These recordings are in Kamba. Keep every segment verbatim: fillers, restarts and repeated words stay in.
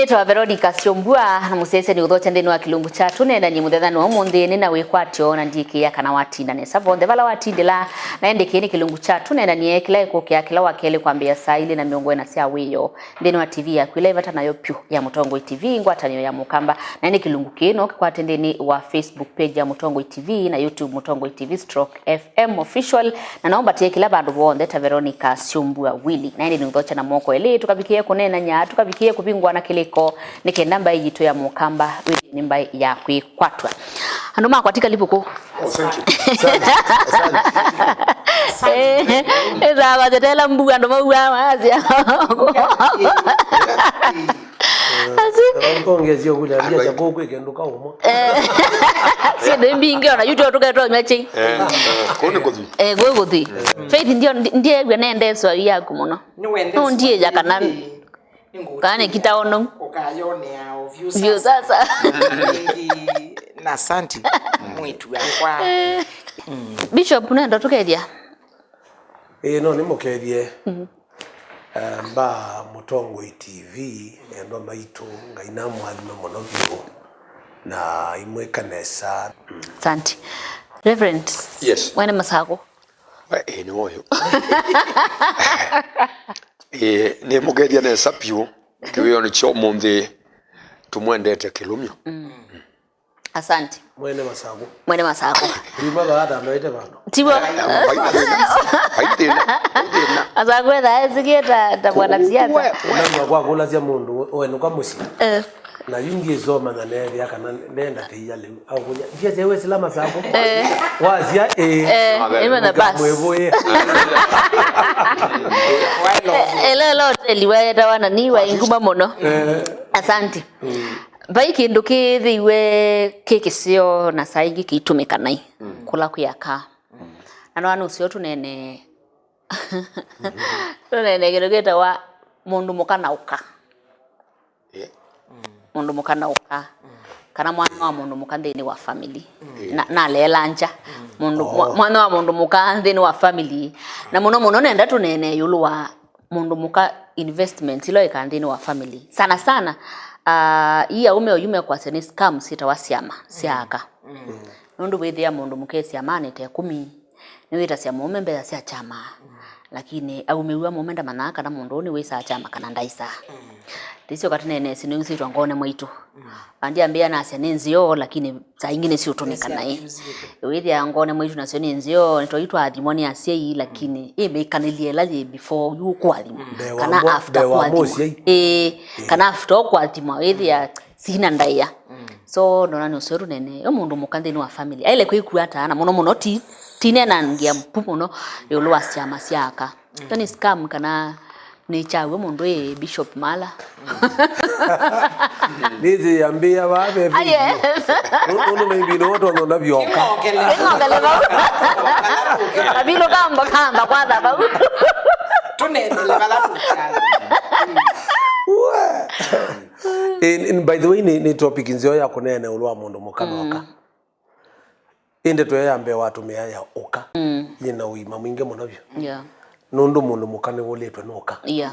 Nĩtawa Veronica Syombua, na mũsyaĩĩsya nĩ ũthokya nthĩnĩ wa kĩlungu kya Tũneenanie mũthenya wa ũmũnthĩ. Nĩ na wĩkwatyo na ndiĩkĩĩa kana watinda nesa vonthe vala watindĩla. Na ĩndĩ kĩĩ nĩ kĩlungu kya Tũneenanie kĩla ĩkũkĩa kĩla wa kelĩ kwambĩĩa saa ilĩ na mĩongo ĩna sya wĩoo nthĩnĩ wa T V yaku ĩla ĩvata nayo pyũ ya Mũtongoi T V, ngwatanĩo ya Mũkamba. Na ĩndĩ kĩlungu kĩĩ no kĩkwate nthĩnĩ wa Facebook page ya Mũtongoi T V na YouTube Mũtongoi T V stroke F M Official, na no mbatĩe kĩla vandũ vonthe ta Veronica Syombua Willy. Na ĩndĩ nĩũthokya na moko elĩ, tũkavikĩe kũneenany'a, tũkavikĩe kũvingũana kĩlĩko, nĩ kenda mbaĩ yitũ ya Mũkamba wĩthĩe nĩ mbaĩ ya kwĩkwatw'a. Andũ makwa, ti kalivu kũu. Oh, thank you. Asante. Asante. Eh, ĩthaa vatetela mbu andũ mauaa maasya. Asi. Tongesio kule ndia cha koko ikendo kauma. Eh, syĩndũ mbingĩ ona yu tũketonywa chei. Eh, kũu nĩ kũthi. Eh, kũu kũthi. Faith, ndio ndiegw'a nende swali yaku mũno. Nũndie ya kana kana nĩ kita ono. Ũkayonea ovyu vyu sasa. Ĩngĩ na Santi, mwĩtu wakwa. Bishop, nenda tũkethia. Ĩĩ, no nĩmũkethie. Eh, mba Mũtongoi T V, endwa maitũ, Ngai namũathime mũno vyũ, na imwĩka nesa. Santi. Reverend, yes, mwene Masakũ. Eh, ĩĩ, nĩ woyo. Ĩĩ, nĩmũkethya nesa vyũ kĩwĩonĩ kya ũmũnthĩ. Tũmwendete kĩlũmyo. Asante. Mwene Masakũ. Mwene Masakũ. Rima baada ndoete bado. Tiwo. Vai thĩna. Vai thĩna. Vai thĩna. Masakũ etha esikie ta, ta mwanasiasa. Namba kwa kũlasya mũndũ wenũka mũsyĩ. Eh. Na yu ndiĩsoma na neethĩa kana nenda tĩia lĩu. Akũlya, "Ndiasya we sila Masakũ?" Eh. Wasya, "Ĩĩ." Eh, ĩmwe na bas. Mwĩvũĩ. Eh, ĩla, ĩla hoteli wetawa na nĩ wa inguma mũno. Eh. Asante. Vai kĩndũ kĩthĩiwe kĩ kĩseo na saa ingĩ kĩitũmĩka nai kũla kwĩ aka. Na no nũseo tũnene, tũnene kĩndũ kĩtawa mũndũ mũka na ũka. Yeah. Mũndũ mũka na ũka. Kana mwana wa mũndũ mũka nthĩnĩ wa family. Yeah. Na, naleela nja. Mũndũ, mwa-, mwana wa mũndũ mũka nthĩnĩ wa family. Na mũno mũno nenda tũnene ĩũlũ wa mũndũ mũka investments ila ĩkaa nthĩnĩ wa family. Sana sana, ah, ii aũme oyu mekwasya nĩ scam syĩtawa syama sya aka. Nũndũ wĩthĩa mũndũ mũka e syamanĩ ta ĩkũmi, nĩwĩtasya mũũme mbesa sya kyama, lakini aumĩw'a mũũme ndamanyaa kana mũndũ ũũ nĩwĩsaa kyama kana ndaisaa. Ndĩsyoka tũneeneesye nĩũsĩtwa ngone mwaitũ. Vandiambĩa nasya nĩ nzeo, lakini saa ingĩ nĩsiũtũmĩka naĩ. Wĩthĩa ngone mwaitũ nasyo nĩ nzeo, nĩtwai twathimwa nĩ asyai, lakini ĩ mĩkanĩlye ĩla yĩ before yu kũathimwa. Mbee wa kana mo-, after mbee wa kũathimwa. Mũsyai. Ĩĩ, kana after kũathimwa, wĩthĩa sina ndaĩa. So, ndona nĩ ũseo tũnene. Yo mũndũ mũka nthĩnĩ wa family. Aĩle kwĩkua ata, na mũno mũno ti, ti nenangia mpu mũno ĩũlũ wa syama sya aka. Yo nĩ scam kana nĩ kyaw'o mũndũ ĩ Bishop Mala. Nĩsĩ yambĩa vaa ve. Ah, yes. Nũ-, nũndũ maybe nĩwe tondonda vyoka. Ĩng'ongele vau. Kavilu kamba, kamba kwatha vau. Tũneenele vala tũkala. And, and by the way, nĩ, nĩ topic nzeo ya kũneena ĩũlũ wa mũndũ mũka na ũka. Ĩndĩ ndeto ya mbee watũmĩa ya ũka yĩ na ũima mwingĩ mũno vyũ. Yeah. Nũndũ mũndũ mũka nĩwũlĩtwe nĩ ũka. Yeah.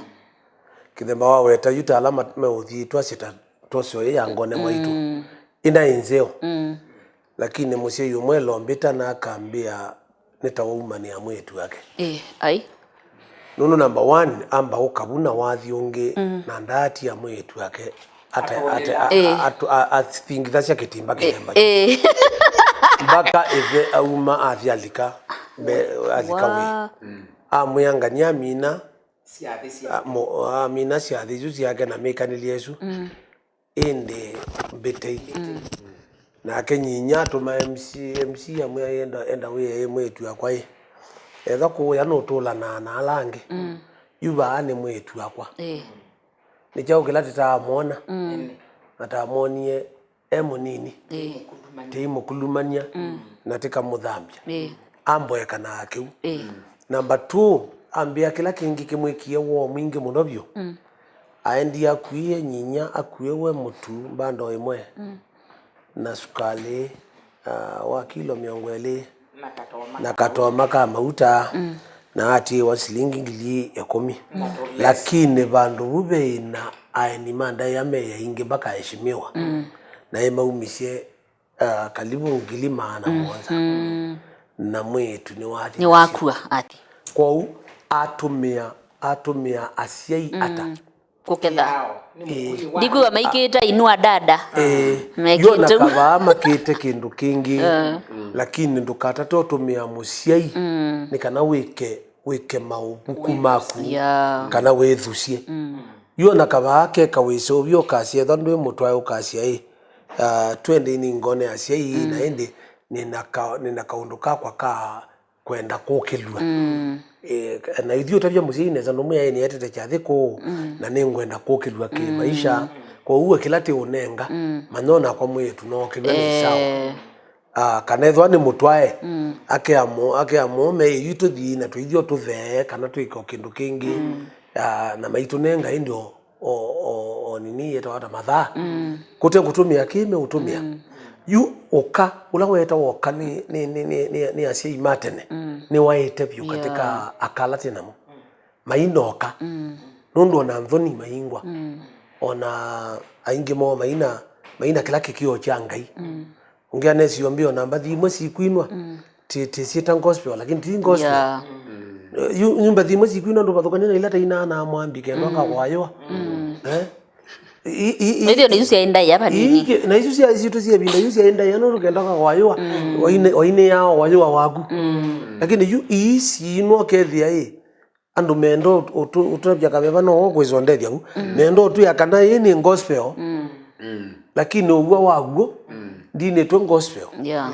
Kĩthemba waweta yu ta ala mat-, meũthiĩ twasye ta twosyo ĩ ya ngone mwaitũ. Ĩna ĩ nzeo. Lakini mũsyai ũmwe lombita na akambĩa nĩ ta waumanĩa mwĩĩtu wake. Eh, ai. Nũndũ number one, amba ũkavu na wathi ũngĩ na ndaatia mwĩĩtu wake ate, ate, a-, a-, atu-, a-, athingithasya kĩtimba kĩthemba kĩu. Eh. Mpaka ĩthe auma athi alika, mbe-, alika wĩ. Amwĩa ngania amina, a-, mo-, amina syathĩ isu syake na mĩkanĩlye ĩsu. Ĩndĩ mbĩtei. Nake nyinya atũma M C, M C amwĩa, "Enda, enda wĩe mwĩĩtu wakwa ĩ. Etha kũũya nũtũlanaa na ala angĩ. Yu vaa nĩ mwĩĩtu wakwa." Ĩĩ. Nĩ kyaũ kĩla tĩtaamwona? Na taamwonie e mũnini. Ĩĩ. Tĩimũkulumany'a na tĩkamũthambya. Ĩĩ. Amboekanaa kĩu. Ĩĩ. Number two, ambĩa kĩla kĩngĩ kĩmwĩkie woo mwingĩ mũno vyũ. Aendie akuie nyinya akuĩwe mũtu mbando ĩmwe na sukalĩ, ah, wa kilo mĩongo ĩlĩ na katoma ka mauta. na atiĩwa silingi ngili ĩkũmi. Lakini vandũ vu veĩ na aeni ma ndaĩa me aingĩ, makaheshimiwa. Na ĩmaumisye uh, karibu ngili maana mũonza. Na mwĩĩtu nĩwathi nĩwakua athi. Kwoou atũmĩa, atũmĩa asyai ata? Kũketha. Ĩĩ. Ndikwĩwa maikĩte inua dada. Ĩĩ. Mekĩte yona kavaa makĩte kĩndũ kĩngĩ. Lakini ndũkatate ũtũmĩa mũsyai nĩ kana wĩke, wĩke maũvuku maku. Yeah. Kana wĩthusye. Yu ona kavaa keka wĩseũvya ũkasya, ethwa ndwĩ mũtwae ũkasya, ĩ, ah, twende ini ngone asyai, na ĩndĩ nĩna ka-, nĩna kaũndũ kakwa ka kwenda kũkĩlw'a. Eh, na ithyĩ ũtavya mũsyai nesa, ndũmwĩa, ĩ, nĩetete kyathĩ kũũ, na nĩngwenda kũkĩlw'a kĩ maisha. Kwoou we kĩla tĩũnenga, manya onakwa mwĩĩtu nookĩlw'a nĩ sawa. Ah, kana ethwa nĩ mũtwae, akea mũ-, akea mũũme, ĩ, yu tũthi na tũithi o tũthee, kana twĩke o kĩndũ kĩngĩ, ah, na maitũnenga ĩndĩ o, o, o, o nini yĩtawa ta mathaa. Kũte kũtũmĩa kĩ meũtũmĩa. Yu ũka, ũla wetawa ũka nĩ, nĩ, nĩ, nĩ, nĩ, nĩ asyai ma tene, nĩwaĩte vyũ katĩ ka aka ala twĩ namo. Mainoka. Nũndũ ona nthoni maingwa. Ona aingĩ moo maina, maina kĩla kĩkĩo kya Ngai. Ũngĩ anesi ombĩ ona mbathi imwe sikwinwa, ti, ti syĩta gospel, lakini ti gospel. Yeah. Yu, yu mbathi imwe sikwinwa ndũvathũkany'a na ila tainaa na mwambi kenda ũkakũayũa. Eh? I, i, i, ithyo nĩsu syaĩ ndaĩa vanini. Ii, na isu sya, sitũ sya ĩvinda yu syaĩ ndaĩa nũndũ kenda ũkakũayũa, wainĩ, wainĩ yao wayũa waku. Lakini yu ii siinwa ũkethĩa ĩ, andũ menda ũtũ-, ũtũtavya kaveva no kwĩsondethya vu. Menda ũtwĩa kana ĩĩ nĩ gospel, lakini ũw'a waw'o ndinĩtwe gospel. Yeah.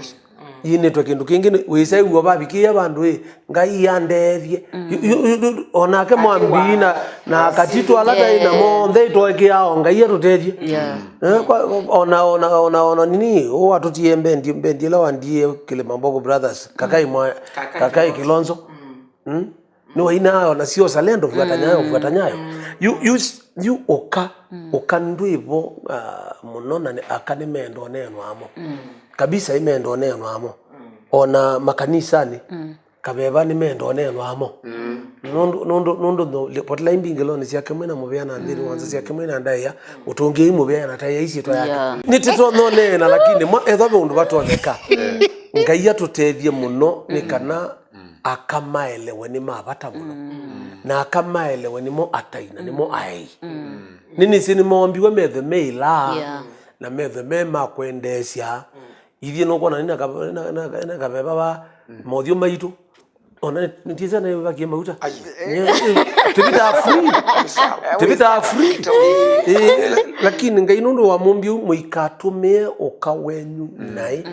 Yinĩtwe kĩndũ kĩngĩ, wĩsa ĩw'o vavikĩĩa vandũ ĩ, Ngai andeethye. Yu-, yu-, yu-, yu-, onake mwambii na, na akatitũ ala taĩ na monthe ĩtwaĩkĩaa o Ngai atũtethye. Yeah. Eh, kwa, ona, ona, ona, ona nini, ũũ atũtie mbendi, mbendi ĩla wandie Kĩlĩma Mbogo Brothers, Kakai mwa, Kakai Kilonzo. Mm? Nĩwainaa ona sio salendo, fuata nyayo, fuata nyayo. Yu, yu, yu ũka, ũka ndwĩvo, ah, mũno na nĩ, aka nĩmendwa neenwa amo. Kabisa imendwa neenwa amo. Ona makanisanĩ, kaveva nĩmendwa neenwa amo. Nũndũ, nũndũ, nũndũ no, potela imbingĩlonĩ syake mwĩna mũvea na nthĩnĩ wa nza syake mwĩna ndaĩa, ũtũngĩi mũvea na taĩa isyĩtwa yake. Yeah. Nĩtĩtononena, lakini mwa, ethwa ve ũndũ vatonyeka. Ngai atũtethye mũno, nĩ kana aka maelewe nĩ ma vata mũno. Na aka maelewe nĩmo atai na nĩmo aei. Nĩnĩsĩ nĩmoombiwe methwe me ĩlaa, yeah, na methwe me ma kwendeesya. Ithyĩ nũkwona nĩ na ka-, na, na, na kaveva va mothyũ maitũ. Ona nĩtiĩsya na vakie mauta. Ai. Nye-, tũvitaa free. Tũvitaa free. Eh, lakini Ngai nũndũ wa mũmbi ũu mũikatũmĩe ũka wenyu naĩ.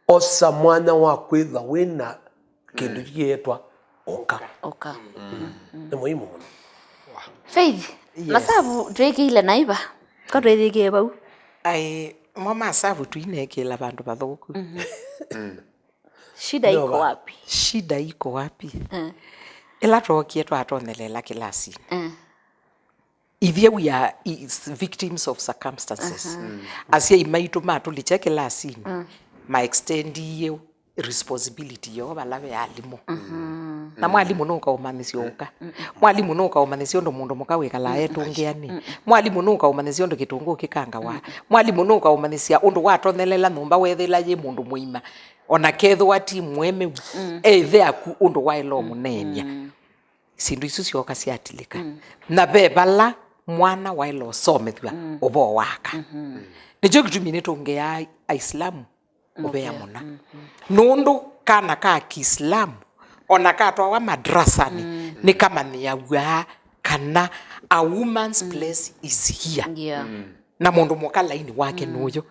Osa mwanya wa kwĩtha wĩ na kĩndũ kĩetwa ũka. Ũka. Nĩ mũhimu mũno. Faith, yes, masavu twĩkĩile naiva? Ko twĩthĩkie vau? Ai, mo masavu tuinekĩla vandũ vathũku. Shida iko wapi? Shida iko wapi? Ĩla twookie twatonelela kĩlasinĩ. Ithyĩ we are is victims of circumstances. Asyai maitũ matũlikya kĩlasinĩ, ma extendie responsibility yoo vala ve alimũ. Na mwalimũ nũkaũmanyĩsya ũka. Mwalimũ nũkaũmanyĩsya ũndũ mũndũ mũka wĩkalaa etũngĩanĩ. Mwalimũ nũkaũmanyĩsya ũndũ kĩtũngũũ kĩkangawa. Mwalimũ nũkaũmanyĩsya ũndũ watonyelela nyũmba wethĩla yĩ mũndũ mũima, ona kethĩwa ti mwemeu, eithe aku ũndũ waĩla ũmũneeny'a. Syĩndũ isu syooka syatilĩka. Na ve vala mwana waĩle ũsomethw'a ũvoo wa aka. Nĩkyo kĩtumi nĩtũngĩaa Aislamu mũvea mũna. Nũndũ kana ka Kiislamu, ona katwawa madrasanĩ, nĩkamanyĩaw'a kana a woman's place is here. Yeah. Na mũndũ mũka laini wake nũyũ.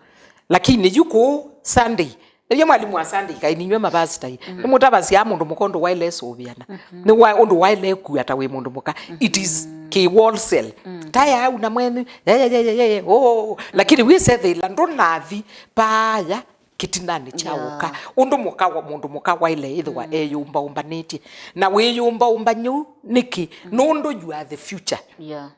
Lakini yu kũũ Sunday, ĩyo mwalimũ wa Sunday kaĩ ninywe mavasitai. Nĩmũtavasya mũndũ mũka ũndũ waĩle esũvĩana. Nĩ wa, ũndũ waĩle ekua ta wĩ mũndũ mũka. It is kĩ wholesale. Taya au na mwenyu, ye, ye, ye, ye, ye, ye, oh, oh, oh. Lakini wĩsethĩla ndũnathi paaya kĩtinanĩ kya ũka. Ũndũ mũka wa, mũndũ mũka waĩle ĩthĩwa eyũmbaũmbanĩtye. Na wĩyũmbaũmbany'e ũu nĩkĩ? Nũndũ you are the future. Yeah.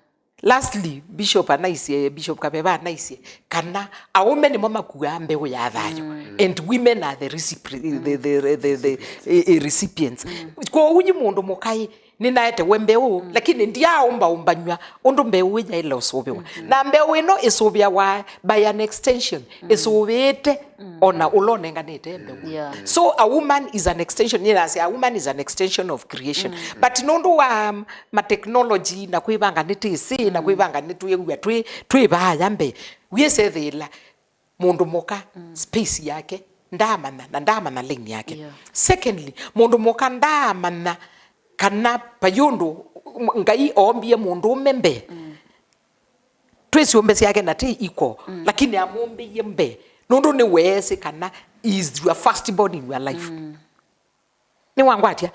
Lastly, Bishop anaisye, Bishop Kaveva anaisye kana aũme nĩmo makuaa mbeũ ya thayũ, and women are the recipri-, the, the, the, the, the, eh, eh, recipients. Kwoou nyi mũndũ mũka ĩ, nĩnaetewe mbeũ, lakini ndiaũmbaũmbanyw'a ũndũ mbeũ ĩĩ yaĩle ũsũvĩwa. Na mbeũ ĩno ĩsũvĩawa by an extension, ĩsũvĩĩte ona ũla ũnenganĩte mbeũ. Yeah. So a woman is an extension, nĩnasya a woman is an extension of creation. But nũndũ wa, um, ma technology na kwĩvanga nĩtĩsĩ na kwĩvanga nĩtwĩw'a twĩ, twĩ vaaya mbee, wĩsethĩĩla mũndũ mũka space yake ndaamanya, na ndaamanya lane yake. Yeah. Secondly, mũndũ mũka ndaamanya kana vai ũndũ Ngai oombie mũndũũme mbee. Twĩ syũmbe syake na ti iko, lakini amũmbĩie mbee nũndũ nĩweesĩ kana he is your first born in your life. Nĩwangwatya?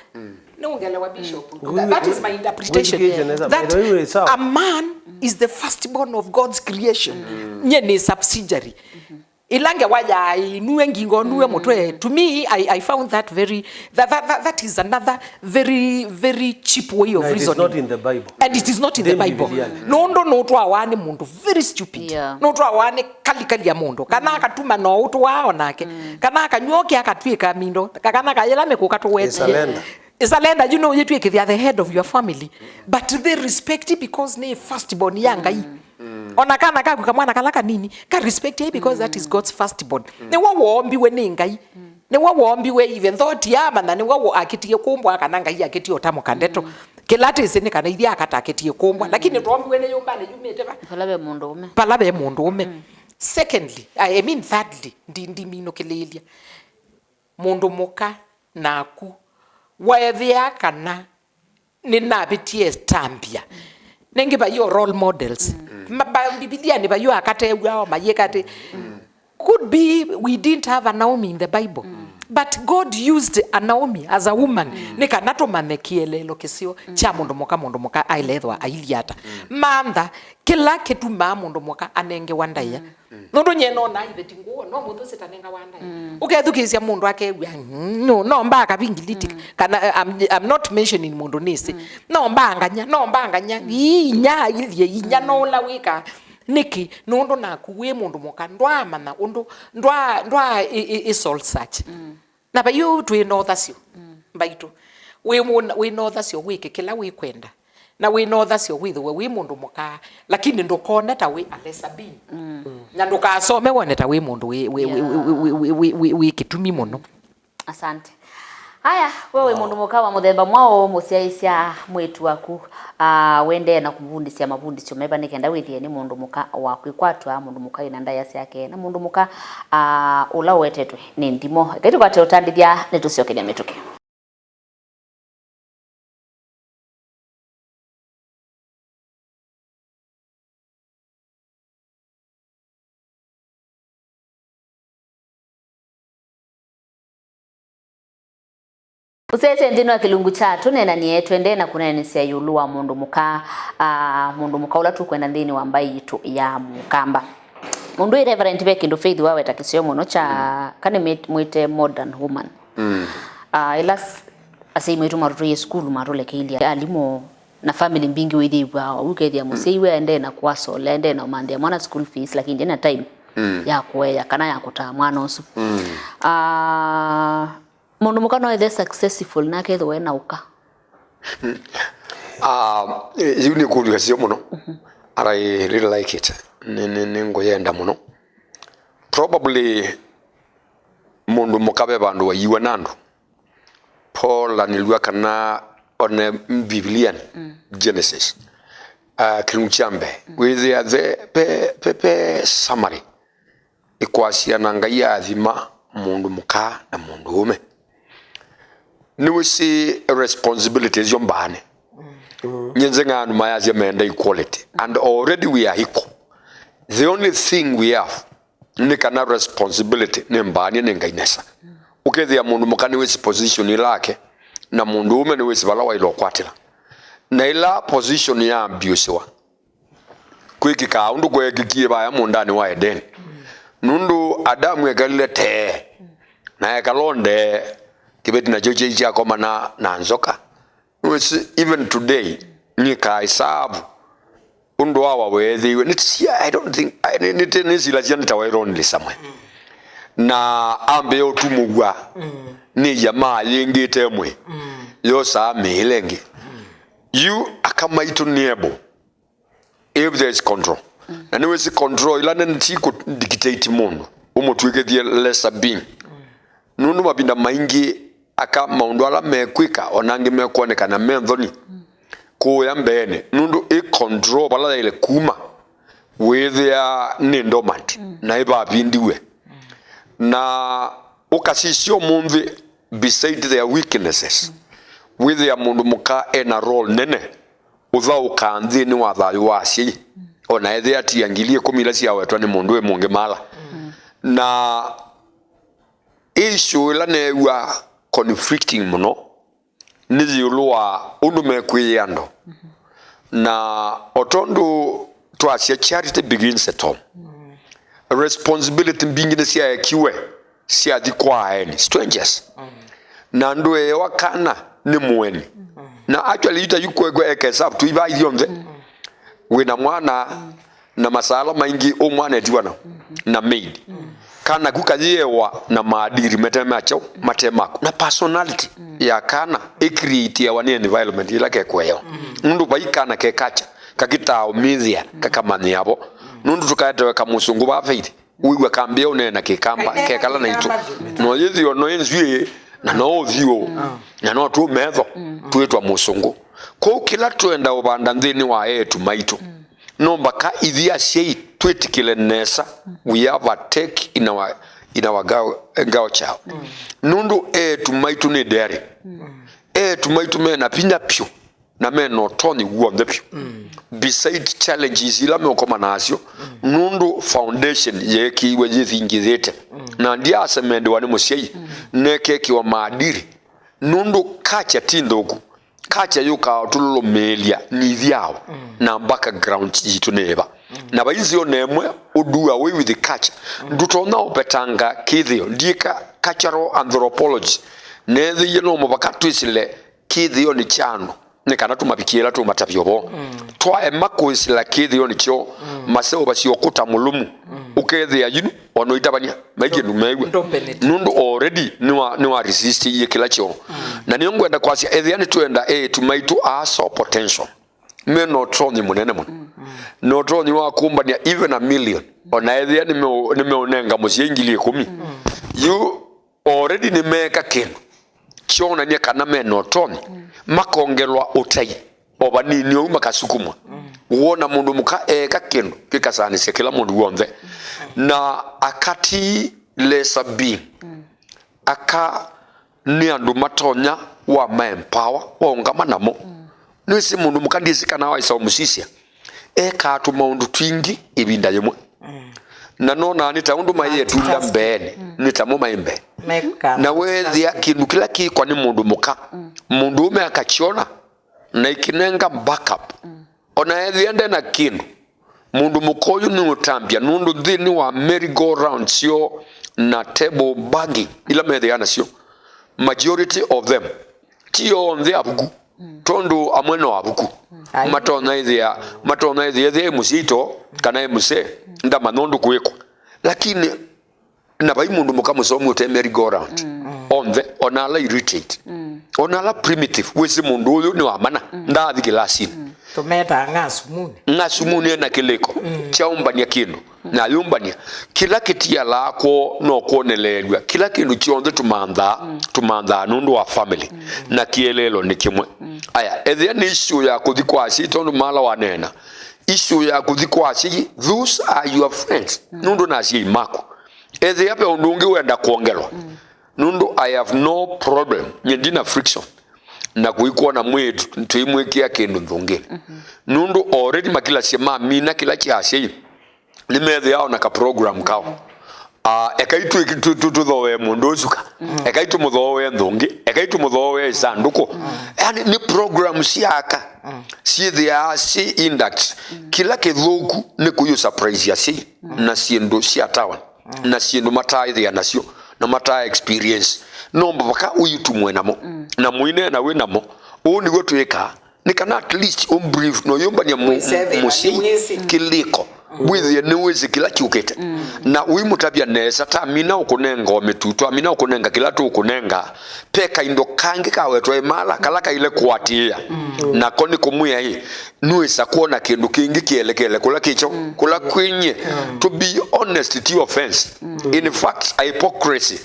Nĩũngelewa, Bishop. That, that is my interpretation. Ngwĩthukĩĩsye nesa. That, by the way, sawa, a man is the firstborn of God's creation. Nye nĩ subsidiary. Ĩla ngewa yaĩ, nue ngingo, nue mũtwe. To me, I, I found that very, that, that, that, that is another very, very cheap way of reasoning. Na it is not in the Bible. And it is not in the Bible. Nũndũ nũtwawa nĩ mũndũ very stupid. Yeah. Nũtwawa nĩ kalikali ya mũndũ. Kana akatuma no ũtũwaa o nake. Kana akanywoke akatw'ĩka mindo. Kana kayĩla mĩkũka tũwete. Ĩsalenda. Ĩsalenda, you know, yĩtw'ĩkĩthya the head of your family. But they respect it because nĩ firstborn ya Ngai. Ona kana kaku kamwana kala kanini, ka respect it because that is God's firstborn. Nĩwe woombiwe nĩ Ngai. Nĩwe woombiwe even though ti amanya, nĩwe wo-, akĩtie kũmbwa kana Ngai akĩtie ũtamũka ndeto. Kĩla tĩsĩ nĩ kana ithyĩ aka takĩtie kũmbwa. Lakini twoombiwe nĩ yũmbanĩ yumĩte va? Vala ve mũndũũme. Vala ve mũndũũme. Secondly, I mean thirdly, ndi, ndiminũkĩlĩĩlya. Mũndũ mũka naku, weethĩa kana nĩnavĩtie tambia. Nengĩ vaio role models. Ma-, ba-, Mbivilianĩ vaio akatew'ao mayĩka atĩ. Could be we didn't have a Naomi in the Bible. But God used a Naomi as a woman. Nĩ kana tũmanye kĩeleelo kĩseo kya mũndũ mũka, mũndũ mũka aĩle ethwa ailyĩ ata. Mantha kĩla kĩtumaa mũndũ mũka anengewa ndaĩa. Nũndũ nyie nonaa iveti ngũũ, no mũthũsĩ tanengawa ndaĩa. Ũkethukĩĩsya mũndũ akew'a, "Mm, no, no mbaa kavingilitik." Kana, eh, I'm, I'm not mentioning mũndũ nĩsĩ. No mbaa nganya, no mbaa nganya. Ii, inya ailyĩ, inya no ũla wĩka. Nĩkĩ? Nũndũ naku wĩ mũndũ mũka, ndwaamanya ũndũ, ndwa, ndwa ĩ, ĩ, ĩ soul search. Na vai ũu twĩ na ũthasyo mbaitũ. Wĩ mũna-, wĩ na ũthasyo wĩke kĩla wĩkwenda. Na wĩ na ũthasyo wĩthĩwe wĩ mũndũ mũka, lakini ndũkone ta wĩ a lesser being. Na ndũkasome wone ta wĩ mũndũ wĩ, wĩ, wĩ, Yeah. wĩ, wĩ, wĩ, wĩ, wĩ, wĩ kĩtumi mũno. Asante. Haya, we wĩ mũndũ mũka wa mũthemba mwaũ mũsyaĩĩsya mwĩĩtu waku, ah, wendee na kũmũvundĩsya mavundĩsyo meva nĩ kenda wĩthĩe nĩ mũndũ mũka wa kwĩkwatw'a, mũndũ mũka wĩna ndaĩa syake, na mũndũ mũka, ah, ũla ũwetetwe nĩ nthimo? Eka tũkwate ũtandĩthya, nĩtũsyokethya mĩtũkĩ. Ũsyaĩĩsye nthĩnĩ wa kĩlungu kya tũneenanie, twendee na kũneenanĩsya ĩũlũ wa mũndũ mũka, ah, mũndũ mũka ũla tũkwenda nthĩnĩ wa mbaĩ yitũ ya Mũkamba. Mũndũ wĩ Reverend, ve kĩndũ Faith waweta kĩseo mũno kya, kana mwĩte modern woman. Ah, ĩla s-, asyai maitũ matũtwaie sukulu, matũlekeilye alimũ, na family mbingĩ wĩthĩĩw'a ũkethĩa mũsyai we aendee na kũasole, aendee na ũmanthĩa mwana school fees, lakini ndena time ya kũea kana ya kũtaa mwana ũsu. Ah, mũndũ mũka no ethe successful na akethĩwa ena ũka. Ah, yu nĩ kũlya sio mũno. And I really like it. Nĩ, nĩ, nĩ ngũyenda mũno. Probably mũndũ mũka ve vandũ waiiwa na andũ. Paul anĩlw'a kana one Mbivilianĩ, Genesis, ah, kĩlungu kya mbee, wĩthĩa the, pe, pe, pe summary ĩkwasya na Ngai aathima mũndũ mũka na mũndũ ũme. Nĩwĩsĩ responsibility ĩsyo mbaanĩ. Nyie nzeng'anu mayasya meenda equality, and already we are equal. The only thing we have nĩ kana responsibility nĩ mbaanie nĩ Ngai nesa. Ũkethĩa mũndũ mũka nĩwĩsĩ position ĩla yake, na mũndũ ũme nĩwĩsĩ vala waĩle ũkwatĩla. Na ĩla position yaambiũsĩwa, kwĩkĩkaa ũndũ kweekĩkie vaya mũũndanĩ wa Edeni. Nũndũ Adamu ekalile tee, na ekala o ndee, kĩveti nakyo kyaĩ kyakomana na nzoka. Nĩwĩsĩ, even today, nĩkaa ĩsaavu Ũndũ wa wa weethĩiwe, nĩ sia, I don't think, I, nĩ, nĩ, nĩ, nĩsilasya nĩ ta we lonely somewhere. Na ambĩa ũtumũw'a nĩ ya maa yĩngĩte ĩmwe. Yosaa mĩĩle ĩngĩ. Yu aka maitũ nĩ able, if there is control. Na nĩwĩsĩ control ila nene ti kũ dictate mũndũ ũmũtw'ĩkĩthye lesser being. Nũndũ mavinda maingĩ aka maũndũ ala mekwĩka, ona angĩ mekwonekana me nthoni kũya mbeenĩ, nũndũ ĩ control vala yaĩle kuma, wĩthĩa nĩ dormant, na ĩvavindiwe. Na ũkasisya ũmũnthĩ, beside their weaknesses, wĩthĩa mũndũ mũka ena role nene ũthaũkaa nthĩnĩ wa thayũ wa asyai, ona ethĩa ti ya ngili ĩkũmi ila syawetwa nĩ mũndũ wĩ mũngĩ mala. Na issue ĩla neew'a conflicting mũno nĩ ĩũlũ wa ũndũ mekwĩĩa andũ. Na o tondũ twasya charity begins at home, responsibility mbingĩ nĩsyaekiwe syathi kwa aeni, strangers. Na andũ eewa kana nĩ mũeni. Na actually, yu ta yu kwekwe eke serve tũivaa ithyonthe. Wĩna mwana na masala maingĩ, ũ mwana etiwa na, na maid. Kana ku kayĩewa na maadili mete ma kyaũ, mate maku. Na personality ya kana ĩcreateawa nĩ environment ĩla kekũewa. Nũndũ vai kana ke culture, kakĩtaa ũmĩthĩa, kakamanyĩa vo. Nũndũ tũkaetewe kamũsũngũ va Faith, wĩw'a kambĩa ũneena Kĩkamba, kekala naitũ. No yĩthĩo no ĩnzw'ĩ, na no ũthyũ, na no tũmetho, twĩtwa mũsũngũ. Kwoou kĩla twenda ũvanda nthĩnĩ wa eĩtu maitũ, no mbaka ithyĩ asyai twĩtĩkĩle nesa, we have a take in our, in our girl, girl child. Nũndũ eĩtu maitũ nĩ dairy. Eĩtu maitũ mena vinya vyũ. Na mena ũtonyi w'onthe vyũ. Beside challenges ila meũkomana nasyo, nũndũ foundation yeekĩiwe yĩthingithĩte. Na ndyaasemendewa nĩ mũsyai, neekĩwa maadili. Nũndũ culture ti nthũku. Culture yũkaa ũtũlũlũmĩĩlya nĩ ithyao na background yitũ nĩ ĩva. Na vai nzĩa o na ĩmwe ũdu away with the culture. Ndũtonya ũvetanga kĩthĩo. Ndiĩka cultural anthropology. Neethĩie no mũvaka twĩsĩle kĩthĩonĩ kya andũ nĩ kana tũmavikĩe ĩla tũmatavya ũvoo. Twaema kũĩsĩla kĩthĩonĩ kyoo, maseũvasya ũkũta mũlũmu, ũkethĩa yu ona ũitavany'a, vai kĩndũ meew'a. Nũndũ already nĩwa, nĩwa resistie kĩla kyoo. Na nĩyo ngwenda kwasya, ethĩa nĩtwenda eĩtu maitũ aa so potential, me na ũtonyi mũnene mũno, na ũtonyi wa kũmbany'a even a million, ona ethĩa nĩmeũ-, nĩmeũnenga mũsyai ngili ĩkũmi. Yu already nĩmeeka kĩndũ kyonany'a kana me na ũtonyi, makongelwa ũtai o vanini ũu makasukumwa. Wona mũndũ mũka eeka kĩndũ kĩkasanĩsya kĩla mũndũ w'onthe. Na aka ti lesser being. Aka nĩ andũ matonya wa ma empower, waũngama namo. Nĩwĩsĩ mũndũ mũka ndyĩsĩ kana waĩsa ũmũsisya. Ekaa tũmaũndũ twingĩ ĩvinda yĩmwe. Na nonaa nĩ ta ũndũ maĩ etunda mbeenĩ, nĩ tamo maĩ mbee. Na weethĩa kĩndũ kĩla kĩkwa nĩ mũndũ mũka, mũndũ ũme akakyona na ĩkĩnenga backup. Ona ethĩa nde na kĩndũ, mũndũ mũka ũyũ nĩ ũtambya, nũndũ nthĩnĩ wa merry go round syoo na table banging ila methĩaa nasyo, majority of them ti onthe avuku. Tondũ amwe no avuku. Ai. Matonya ĩthĩa, matonya ĩthĩa ethĩa ĩ mũsyai to kana ĩ mũsee, ndamanya ũndũ kwĩkwa. Lakini na vai mũndũ mũka mũsomi ũte merry go round. Onthe, ona ala illiterate, ona ala primitive, wĩsĩ mũndũ ũyũ nĩ wa mana, ndaathi kĩlasinĩ. Tũmetaa ng'asumuni. Ng'asumuni ena kĩlĩko kya ũmbany'a kĩndũ. Na ayũmbany'a, kĩla kĩtialaa kwoo no kwoneleelw'a. Kĩla kĩndũ kyonthe tũmanthaa, tũmanthaa nũndũ wa family na kĩeleelo nĩ kĩmwe. Aya, ethĩa nĩ issue ya kũthi kwa asyai, tondũ mala waneena, issue ya kũthi kwa asyai, those are your friends. Nũndũ na asyai maku. Ethĩa ve ũndũ ũngĩ wenda kwongelwa. Nũndũ I have no problem, nye ndina friction na kũikwona mwĩĩtu tũimwĩkĩa kĩndũ nthũngĩnĩ. Nũndũ already makilasya mamina kĩla kya asyai. Nĩmethĩawa na ka program kao. Ah, ekai twĩ-, tũ-, tũ-, tũthooe mũndũ ũsuka. Ekai tũmũthooe nthũngĩ. Ekai tũmũthooe ĩsandũkũ. Yani, nĩ program sya aka syĩthĩaa syĩ induct. Kĩla kĩthũku nĩ kũyũ surprise asyai na syĩndũ sya town, na syĩndũ mataaĩthĩa nasyo, na mataa experience. No mũvaka ũitumwe namo, na mũineena wĩ namo. Ũu nĩw'o twĩkaa. Nĩ kana at least ũmbrief, no yũmbany'a mu- Wĩsethĩla mũsyai nĩwĩsĩ. Kĩlĩko. Wĩthĩe nĩwĩsĩ kĩla kyũkĩte. Na ũimũtavya nesa, tamina ũkũnenga o mĩtutu, amina ũkũnenga kĩla tũkũnenga. Pe kaindo kangĩ kawetwa ĩmala, kala kaile kũatĩĩa. Nako nĩ kũmwĩa ĩ, nĩwĩsa kwona kĩndũ kĩngĩ kĩelekele kũla kĩkyo, kũla kwĩnyie. To be honest, ti offense. In fact, a hypocrisy.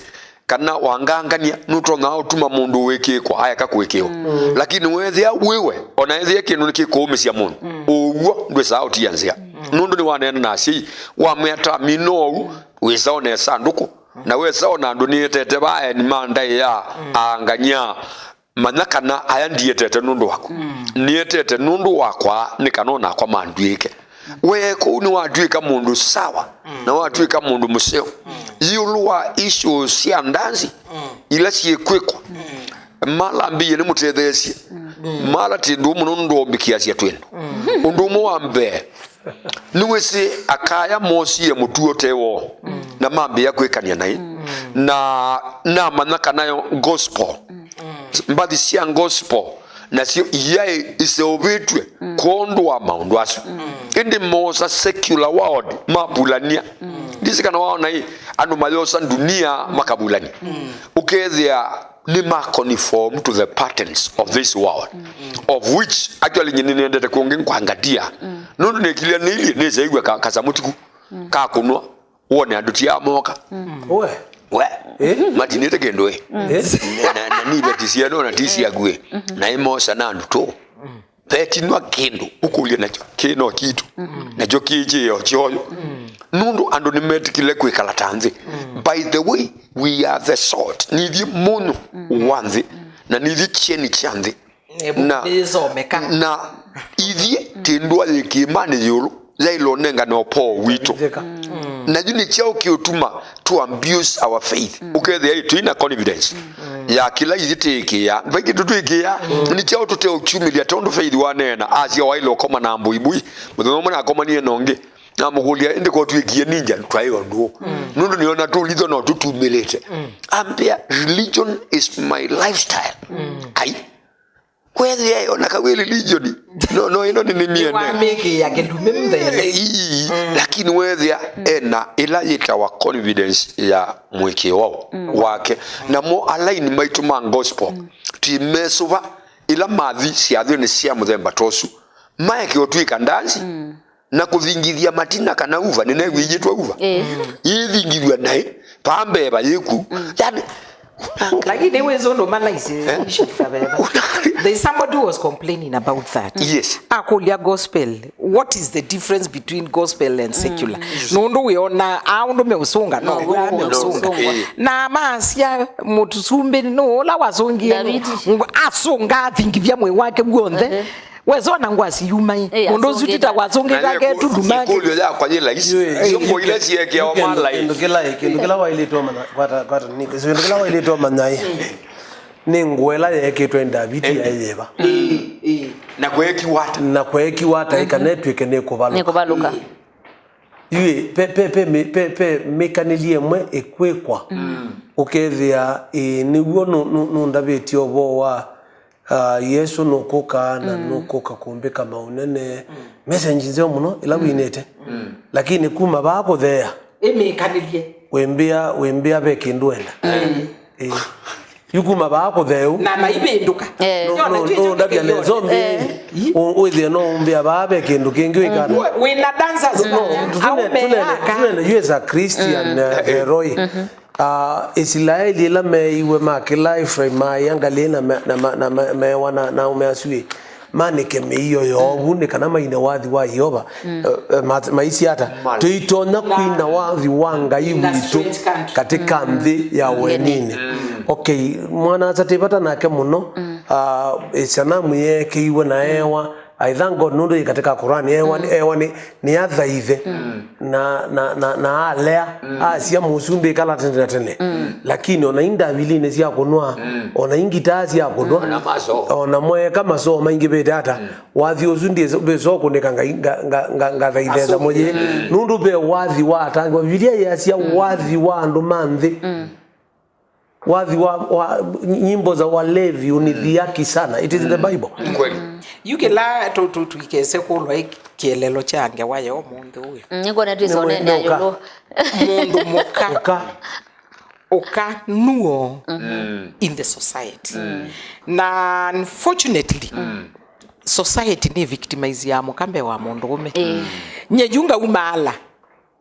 Kana wangangania, nũtonya ũtuma mũndũ wĩkĩĩkwa aeka kũĩkĩĩwa. Lakini weethĩa wĩwe, ona ethĩa kĩndũ nĩkĩkũũmĩsya mũndũ, ũw'o ndwĩsaa ũtia nzĩa. Nũndũ nĩwaneena na asyai, wamwĩa, tamina ũu, wĩsa one ĩsandũkũ, na wesa ona andũ nĩetete va aeni ma ndaĩa, aangany'a, manya kana aya ndietete nũndũ waku. Nĩetete nũndũ wakwa, nĩ kana onakwa mandw'ĩke. We kũu nĩwatw'ĩka mũndũ sawa, na watw'ĩka mũndũ mũseo. Ĩũlũ wa issues sya ndanzi ila syĩkwĩkwa, mala ambĩie nĩmũtetheesye. Mala tĩndũ mũno nũndũ ombĩkĩasya twĩndũ. Ũndũ ũmwe wa mbee, nĩwĩsĩ akaya moosie mũtuo te woo, na mambĩĩa kwĩkania naĩ. Na namanya kana yo gospel, mbathi sya gospel, nasyo iyaĩ iseũvĩtw'e kwondũ wa maũndũ asu. Ĩndĩ moosa secular world mavulany'a. Ndisi kana waona ĩ, andũ mayosa ndunia makavulany'a. Ũkethĩa nĩ ma conform to the patterns of this world, of which actually nyie nĩnendete kũngĩ nkwangatia. Nũndũ nĩkilya nĩilyĩ nĩseĩw'a ka- kasamũ tiku ka kũnwa. Wone andũ ti amoka. We. We. Eh? Matinĩte kĩndũ ĩ. Eh? Na, na, na niveti syeno na ti syaku ĩ. Na imosa na andũ tũ. Vetinwa kĩndũ ũkũlya nakyo kĩ no kitu. Nakyo kĩ kĩyo kyoyo. Nũndũ andũ nĩmetĩkĩle kwĩkala ta nthĩ. By the way, we are the salt. Nithyĩ mũnyũ wa nthĩ. Na nithyĩ kyeni kya nthĩ. Na, nĩsomeka. Na ithyĩ tĩ ndũa yĩ kĩĩmanĩ ĩũlũ, yaĩle ũnengane ũpoo witũ. Ĩthĩka. Na yu nĩ kyaũ kĩũtuma to abuse our faith? Ũkethĩa ĩ twĩ na confidence ya kĩla ithyĩ twĩkĩĩa. Vai kĩndũ twĩkĩĩa, nĩ kyaũ tũteũkyumĩlya tondũ faith waneena, asya waĩle ũkoma na mbuibui. Mũthenya ũmwe nakomanie na ũngĩ, namũkũlya, "Ĩndĩ ko twĩkie ninja twaĩ ũndũ?" Nũndũ nĩona tũlitho no tũtumĩlĩte. Ambĩa, "Religion is my lifestyle." Ai. Kwethĩa ona kawĩ religion, no, no, ĩno nĩ nĩmĩene. Wamĩkĩa kĩndũ mĩmthele. Ii, lakini wethĩa ena ĩla yĩtawa confidence ya mwĩkĩo wake. Namo alaini maitũ ma gospel, ti mesũva ĩla mathi syathĩnĩ sya mũthemba ta ũsu. Maeke ũtw'ĩka ndanzi, na kũthingithia matina kana uva, nĩnew'ĩĩtwe uva. Eh. Yĩthingithw'a naĩ, paa mbee vayĩku. Yani, lakini wĩsĩ ũndũ malaisi, eh? Bishop Kaveva. There's somebody who was complaining about that. Yes. Akũlya gospel, what is the difference between gospel and secular? Nũndũ wĩona, a ũndũ meũsũnga, no, no, wĩa no, meũsũnga. Eh. Na masya mũsumbĩ, no, ũla wasũngie, Davidi. Asũnga athingithia mwĩĩ wake w'onthe. Ehe. Wesona ngwasi yumai. Eh, mũndũ ũsu asũngĩte. Tita wasũngĩte na ake yeku- tundu make. Ĩkũlyo yakwa yĩ laisi. Yũĩ, syo ĩ, ngũa ila ĩ, siekeawa ĩ, kĩndũ, malai. Kĩndũ kĩla ĩ, kĩndũ kĩla waĩlĩte ũmanya, kwata, kwata, nĩ, kĩndũ kĩla waĩlĩte ũmanya ĩ. Nĩ ngũa ĩla yeekĩtwe Ndaviti yaĩ yĩva? Ĩ, ĩ. Na kweekiwa ata? Na kweekiwa ata ĩ kana ĩtw'ĩke nĩ kũvalũka? Nĩ kũvalũka. Ĩ. Yũĩ, pe, pe, pe, mĩ- pe, pe mĩkanĩlye ĩmwe ĩkwĩkwa. Ũkethĩa ĩ nĩw'o nũ- nũ- nũndavĩtye ũvoo wa Ah, Yesũ nũkũka na nũkũka kũmbĩka maũnene. Message nzeo mũno ĩla wĩnĩte. Lakini kuma vaa kũtheea, ĩmĩkanĩlye. Wĩmbĩa, wĩmbĩa ve kĩndũ wenda. Ĩĩ. Yu kuma vaa kũtheeu. Na maivĩndũka. Eh. No, no, no, ndavya nesa ũmbĩ. Eh. Ũ- wĩthĩe no ũmbĩa vaa ve kĩndũ kĩngĩ wĩkana. Wĩ- wĩna dancers. No, no, tũnene, aume tũnene, aka. Tũnene, you as a Christian, uh, Veroi. Ah, Isilaeli ĩla meeiwe makĩla Efraimu maaĩa ngalĩ na me- na ma- na ma- meewa na na aũme asu-ĩ, manĩke mĩio yoo vu nĩ kana maine wathi wa Yeova. Eh, eh, ma- maisye ata? Tũitonya kwina wathi wa Ngai witũ katika nthĩ ya ũeninĩ. Okay, mwana-a-asa twĩ vata nake mũno. Ah, ĩsanamu yeekĩiwe na eewa. I thank God nũndũ yĩ katika Quran, ewa, ewa nĩ, nĩ athaithe na, na, na, na alea, asya mũsumbĩ ĩkala tene na tene. Lakini ona i ndabilinĩ sya kũnwa, ona i ngitaa sya kũnwa, ona masoo, ona mweeka masoo maingĩvĩte ata, wathi ũsu ndĩso- ndwĩsokũnĩka ngai- nga- nga- nga- ngathaithe nzamo yĩ. Nũndũ ve wathi wa atangĩwa. Bibilia yĩasya wathi wa andũ ma nthĩ. Wathi wa, wa nyimbo za walevi unidhihaki sana. It is in the Bible. Kweli. Yu kĩla tũ- tũ- tũikese kũlwa ĩ kĩelelo kya ngewa ya ũmũnthĩ ũyũ. Mm, nĩkwona twĩsonene Nĩwĩnũka. Ayũlũ. Mũndũ mũka Ũka. Ũka nuo in the society. Na unfortunately, society nĩ victimize ya mũka mbee wa mũndũũme. Nye yu ngaumaala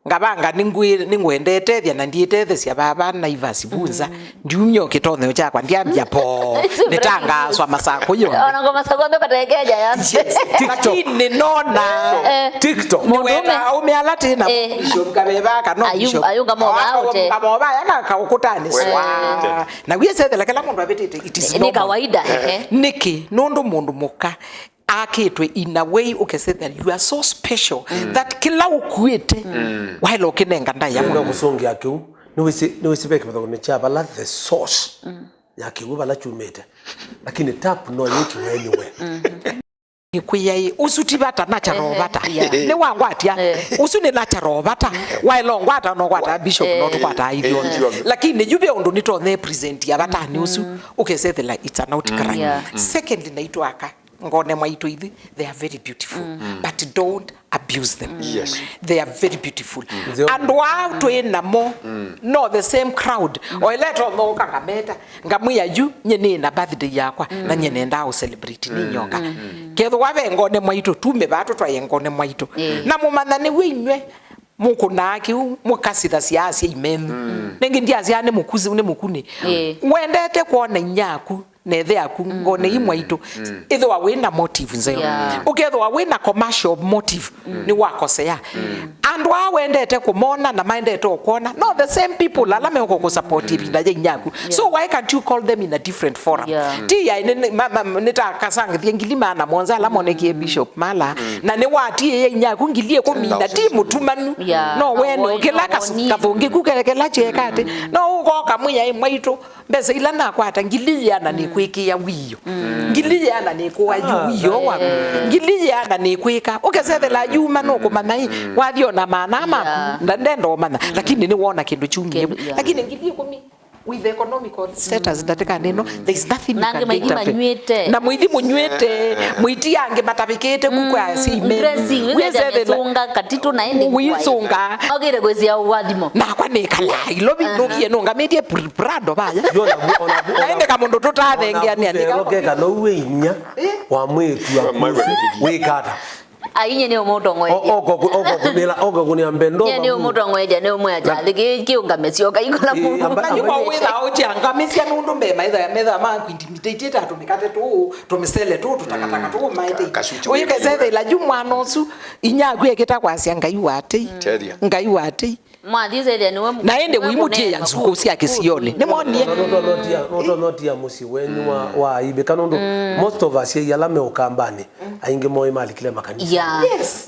ngavanga nĩngwendete ethya na ndiĩtethesya vava Naivas vunza. Ndiumya o kĩtonyeo kyakwa, ndyambya poo. Nĩtangaaswa masako yonthe. Ona ngoma sako ndo katekeja ya. Yes. Lakini nona TikTok. Nĩwenda aũme ala tĩ na bishop kaveva kana bishop. Ayunga mova ote. Kavova yaka kaukutani swa. Na wiesethela kila mũndũ avĩtĩte, it is normal. Ni kawaida. Nĩkĩ? Nũndũ mũndũ mũka akĩtwe in a way ũkesethela you are so special that kĩla ũkuĩte waĩla ũkĩnenga ndaĩa. Nĩkũsũngĩa kĩu. Nĩwĩsĩ ve kĩvathũkany'o kya vala the source ya kĩw'ũ vala kyumĩte, lakini tap no yĩkiwe anywhere. Nĩkwĩaĩ ũsu ti vata, natural vata. Nĩwangwatya. Ũsu nĩ natural vata. Waĩla ũngwata no ũkwata bishop, no tũkwataa ithyonthe. Lakini yu ve ũndũ nĩtonye present ya vatanĩ ũsu ũkesethela it's an outcry. Secondly, naitũ aka ngone mwaitũ ithyĩ, they are very beautiful, but don't abuse them. Yes. They are very beautiful. Andũ aa twĩ namo no the same crowd. O ĩla ĩtothooka ngameta, ngamwĩa yu nye nĩ na birthday yakwa na nye nendaa ũ celebrate nĩ nyoka. Kethĩwa ve ngone mwaitũ, tume vaa tũtwaĩe ngone mwaitũ. Na mũmanya nĩw'o inyw'ĩ mũkũnaa kĩu mũkasitha sya asyai menyu. Nĩngĩ ndyasyaa nĩ mũkusi, nĩ mũkunĩ. Wendete kwona inyaku na ĩthe yaku ngone ii mwaitũ, ĩthĩwa wĩ na motive nzeo. Ũkethĩwa wĩ na commercial motive, nĩwakosea. Andũ aa wendete kũmona na maendete ũkwona no the same people ala meũka kũsupport ĩvinda ya inyaku. So why can't you call them in a different forum? Ti yaĩ nĩ- nĩ- ma- ma- nĩtakasangĩthie ngili maana mũonza ala monekie Bishop Mala, na nĩwatiĩie inyaku ngili ĩkũmi na ti mũtumanu. No wene ũkĩla kathũngĩku kela kyeka atĩ no ũkoka mwĩaĩ mwaitũ. Mbesa ila nakwata, ngili yĩana nĩkwĩkĩa wĩoo. Ngili yĩana nĩkũa yu wĩoo waku. Ngili yĩana nĩkwĩka. Ũkesethela yuma nũkũmanya ĩ, wathi ona maana maku, ndenda ũmanya. Lakini nĩwona kĩndũ kyumie. Lakini ngili ĩkũmi with economical status ndatĩkanĩ ĩno, there is nothing you can do. Na mũithi mũnyw'ĩte, mũiti angĩ matavĩkĩte kukwa si menu. Wĩsethela katitũ na ĩndĩ wĩsũnga. Okĩte kwĩsĩa ũwathimo. Nakwa nĩkalaa ilovi nũkie nũngamĩtie Prado vaya. Yo, navu- onavu- Naende ka mũndũ tũtathengeanĩa nĩ ka- Keka no uwe inya wa mwĩĩtu wa kusu wĩkata. Ainye nĩ ũmũtongoethya. Oko kunila oko kunila mbendo. Nye nĩ ũmũtongoethya, nĩ ũmwĩa kyathĩ kĩ kĩũngame syoka ikola mũndũ. Amba- Nĩkwa wĩthaa ũkyangamĩsya nũndũ mbee maithaa methaa ma intimidate ta tũmĩkate tũũ, tũmĩsele tũũ, tũtakataka tũũ maĩte. Ũikesethela yu mwana ũsu inya akwĩkĩta kwasya Ngai watei. Ngai watei. Mwathi ũsethĩa nĩwe. Na ĩndĩ wĩmũtiĩa nzukũ sya kĩsionĩ. Nĩmwonie. Nũtonotia mũsyĩ wenyu wa, wa aibĩka nũndũ most of asyai ala me ũkambanĩ, aingĩ moo malikile makanisa.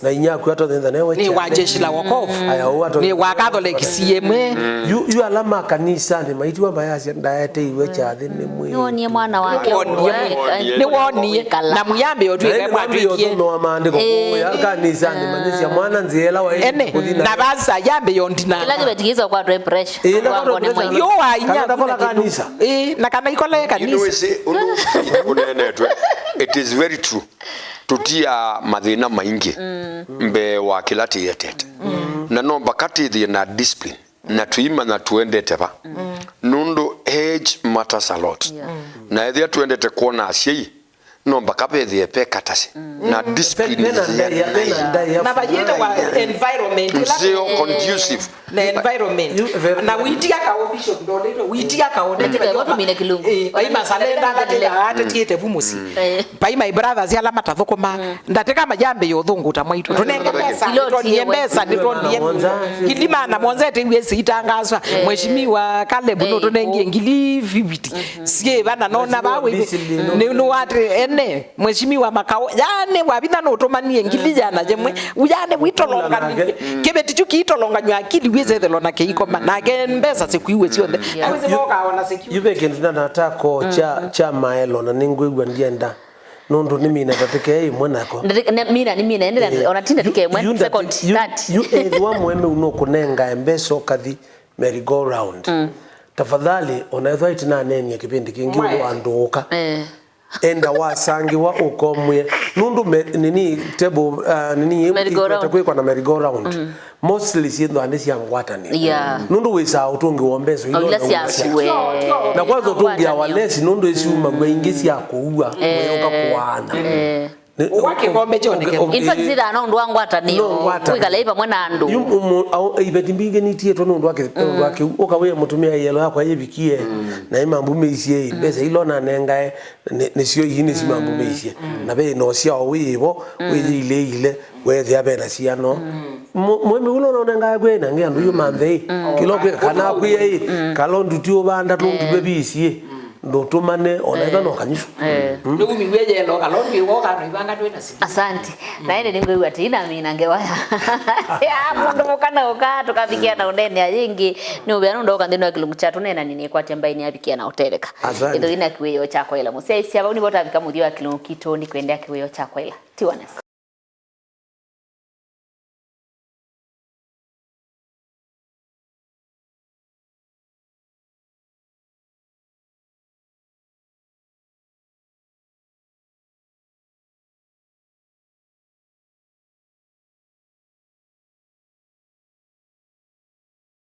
Na inya aku atonyetha newe nĩ wa Jeshi la Wokovu. Aya, ũũ ato- Nĩ wa Catholic C M A. Yu, yu ala ma kanisanĩ maitiwa mayasya ndaeteiwe kyathĩ nĩ mwĩ. Nĩwonie mwana wake. Nĩwonie. Na mũyambe ũtwĩke mwatwĩkie. Ũthũnũa maandĩko kũya kanisanĩ, manyĩsya mwana nzĩa ĩla waĩ. Ene, na vasa yambe yo ndina. Kĩla kĩveti kĩsa kwa twe pressure. Ĩĩ, na kwa twe pressure. Yo wa inya. Kana ndakola kanisa. Ĩĩ, na kana ikola kanisa. Ĩndĩ wĩsĩ ũndũ ũneenetwe, it is very true. Tũtiaa mathĩna maingĩ mbee wa kĩla tĩyetete. Na no mpaka tĩthĩe na discipline. Na tũimanya tũendete va. Nũndũ age matters a lot. Na ethĩa tũendete kwona asyai, no mpaka vethĩe ve katasi na discipline. Na vayĩte wa environment ĩla nzeo conducive. Na environment. Na witia kaũ, Bishop, ndolete witia kaũ. Ndete tumine kilungu. Eh, vai masalenda ndatĩka atetiete vu mũsyĩ. Vai my brothers ala matathũkũma. Ndatĩka mayambe yo thũngũta mwaitũ. Tũnenge mbesa, nĩtwonie mbesa, nĩtwonie. Ngili maana mũonza ĩtĩw'e sitangaswa. Mheshimiwa Caleb nũtũnengie ngili fifty. Syĩ vana nona va wĩ. Nĩ nũwatĩ ene. Mheshimiwa Makao. Yani wavitha nũtũmanie ngili yĩana yĩmwe. Yani witolonga. Kĩveti kyu kiitolonganywa akili wĩsethelwa na kĩikoma. Nake mbesa sikuiwe syonthe. Awĩsĩ mokaona sikiu. Yu ve kĩndũ ndanatako kya, kya maelo na nĩngwĩw'a ndienda. Nũndũ nĩmina ndatĩka ĩmwe nako. Ndatĩka- ne- mina nĩ mina, ĩndĩ ndatĩka- ona ti ndatĩka ĩmwe, second, thirty. Yu ethĩwa mũemeu nũkũnengae mbesa ũkathi merry go round. Tafadhali, ona ethwa ĩtinaneenie kĩvĩndĩ kĩngĩ, ũndũ wa ndũũka. Eh. Enda wasangĩwa ũkomw'e. Nũndũ me-, nini, table, ah, nini, merry-go-round, ĩkwete kwĩkwa na merry-go-round. Mm. Mostly syĩthwa nĩ sya ngwatanĩo. Yeah. Nũndũ wĩsaa ũtũngĩwa mbesa ila syaku we. Na kwanza ũtũngĩa walesi nũndũ ĩsiumaw'a ingĩ sya kũua, eh, ũka kũaana. Eh. Nĩ- ũka kĩkombe kyoneke. In fact, sithaa no ũndũ wa ngwatanĩo. No ngwatanĩo. Kwĩkala ĩ vamwe na andũ. Yu, umu-, au, iveti mbingĩ nitiĩtwe nũndũ wa kĩ-, nũndũ wa kĩu. Ũka wĩe mũtumĩa yelo yakwa yĩvikie, na ĩ mambu meisye, mbesa ila nanengae, nĩ-, nĩsyo ii nĩsi mambu meisye. Na ve no syao wĩvo, wĩyĩileile, weethĩa ve na siano. Mũ-, mũĩmĩ ũla ũnonengae kwĩ na ngĩ andũ yu manthe ĩ. Kĩla ũkwĩ-, kana akwĩe ĩ, kala ũnduti ũvanda tũngĩve visi ĩ. Ndũtũmane, ona ĩtha no kanyusu. Eh. Mm. Nĩumiw'e yelo, kala ũndũ ĩwoka no ivanga twĩ na simu. Asante. Na ĩndĩ nĩngwĩw'a atĩ ina mina ngewa ya, ya mũndũ mũka na ũka, tũkavikĩa na ũnene ayĩngĩ. Nĩ ũvea nũndũ ũka nthĩnĩ wa kĩlungu kya tũneenani nĩkwatya mbaĩ nĩyavikĩa na ũteleka. Asante. Ĩthũi na kĩwĩo kya kwaĩla mũsyaĩsya, vau nĩvo tavika mũthya wa kĩlungu kitũ, nĩkwendea kĩwĩo kya kwaĩla. Tiwa nesa.